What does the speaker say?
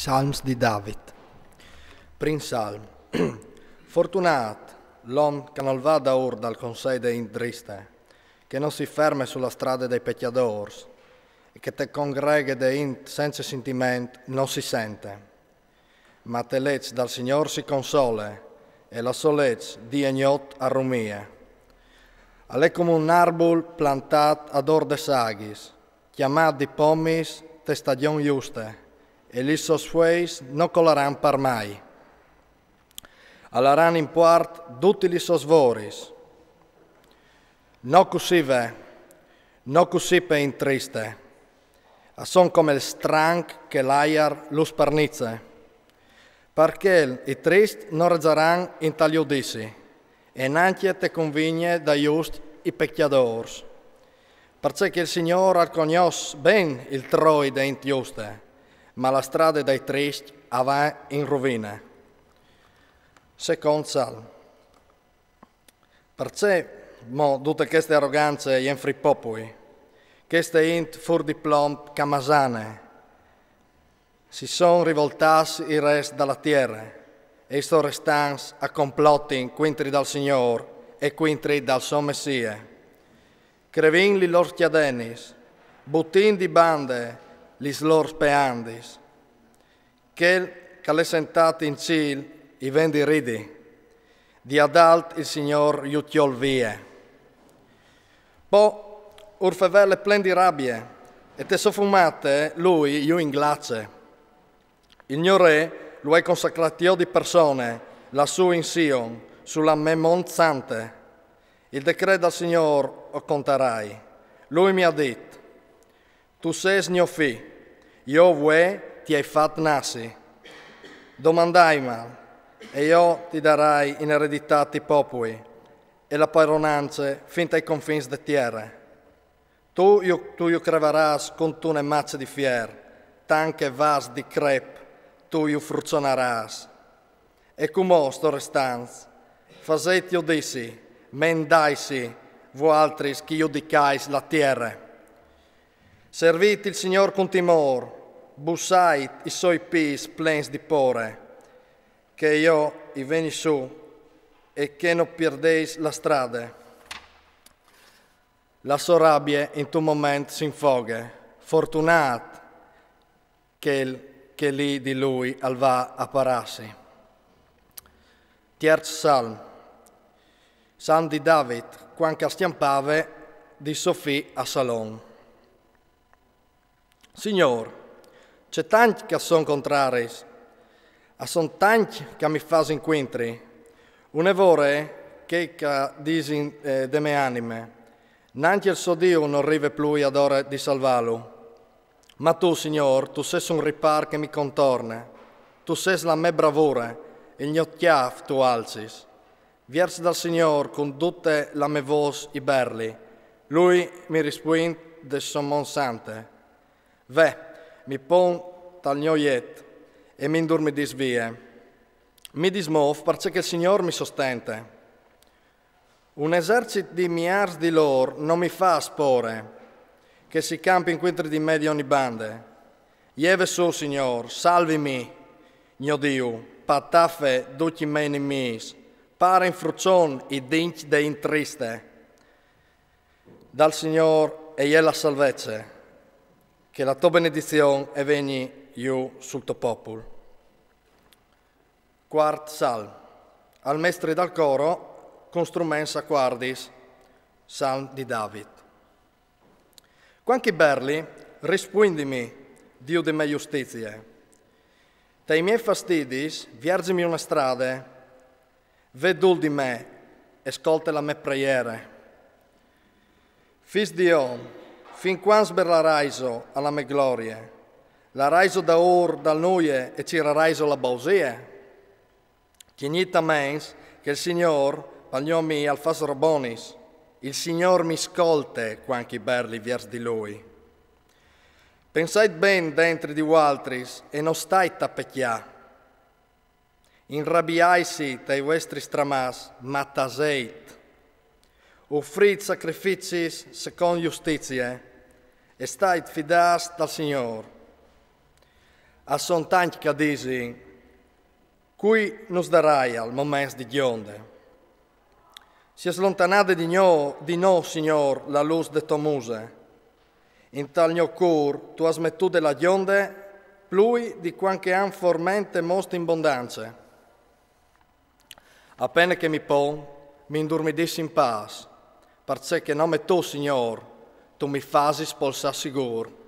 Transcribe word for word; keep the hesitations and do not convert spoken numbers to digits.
Salms di David. Prin salm. Fortunât l'om che nol va daûr dal consei de int driste, che no si ferme su la strade dai pecjadôrs, e che te congreghe de int cence sintiment no si sente. Ma te leç dal Signôr si console, e la sô leç dì e gnot al rumie. Al è come un arbul plantât adôr des aghis, cjamât di pomis te stagjon juste, e lis sôs fueis no colaran par mai. Al aran in puart dutis lis sôs voris. No cussì ve, no cussì pe int triste. A son come il stranc che l'aiar lu sparnize. Par chel i trist no razaran intal judizi, e nancje te convigne dai juscj i pecjadôrs. Parcè che il Signôr al cognòs ben il troi de int juste, ma la strade dai triscj a va in ruvine. Secont salm. Parcè mo dute cheste arogance jenfri popui? Cheste int fûr di plomb che masane. Si son rivoltâts i rês da la tiere, e i sô restants a complotin cuintri dal Signôr e cuintri dal so Messie. Crevìn lis lôr cjadenis, butìn di bande lis lôr speandis. Chel che al è sentât in cîl i ven di ridi, di adalt il Signôr ju cjol vie. Po ur fevel al è plen di rabie, e te sô fumate lui ju inglace. Il gno re lu ai consacrât jo di persone, lassù in Sion, su la mê mont sante. Il decret dal Signôr o contarai. Lui mi à dit: Tu sês gno fi, jo vuê ti ai fat nassi. Domandaimal, e jo ti darai in ereditât i popui, e la paronance fin tai confins de tiere. Tu ju, tu ju crevarâs cuntune mace di fier, tant che vâs di crep, tu ju fruçonarâs. E cumò, sôs restants, fasêt judizi, mendaitsi, vualtris che judicais la tiere. Servit il Signôr cun timôr, bussait i sôi pîts plens di pôre, che jo i vegni sù e che no pierdeis la strade. La sô rabie intun moment si infoghe. Fortunât chel che li di lui al va a parâsi. Tierç salm. Salm di David, cuant che al scjampave di so fi Assalon. Signôr, ce tancj che a son contraris, a son tancj che mi fasin cuintri. Une vore chei che a disin, eh, de mê anime: Nancje il so Diu nol rive plui adore di salvâlu. Ma tu, Signôr, tu sês un ripâr che mi contorne. Tu sês la mê bravure, il gno cjâf tu alcis. Viers dal Signôr cun dute la mê vôs i berli. Lui mi rispuint de sô mont sante. Ve, mi pon tal gno jet e mi indurmidìs vie. Mi dismôf parcè che il Signôr mi sostente. Un esercit di miârs di lôr no mi fâs pôre, che si campin cuintri di me di ogni bande. Jeve sù, Signôr, salvimi, gno Diu, pa tafe ducj i miei inimîs, pare in fruçon i dincj de int triste. Dal Signôr e je la salvece, che la tô benedizion e vegni jù sul to popul. Cuart salm. Al mestri dal coro, cun struments a cuardis, salm di David. Cuant che i berli, rispuindimi, Diu di mê justizie. Tai miei fastidis, vierzimi une strade, ve dûl di me e scolte la mê preiere. Fis di om, fin cuant sberlaraiso a la mê glorie? Laraiso daûr dal nuie e ciraraiso la bausie? Tignît a ments che il Signôr, pal gno amì, al fâs robonis. Il Signôr mi scolte cuant che i berli viers di lui. Pensait ben dentri di vualtris e no stait a pecjâ. Inrabiaitsi tai vuestris tramâs, ma taseit. Ufrît sacrificis secont justizie e stait fidâts dal Signôr. A son tancj ch'a disin: cui nus daraial moments di gjonde? Si è slontanade di no, di no, Signôr, la lûs de tô muse. Intal gno cûr tu âs metude la gjonde plui di cuant ch'a àn forment e most in bondance. A pene che mi pon, mi indurmidìs in pâs, parcè che nome tu, Signôr, tu mi fasis polsâ sigûr.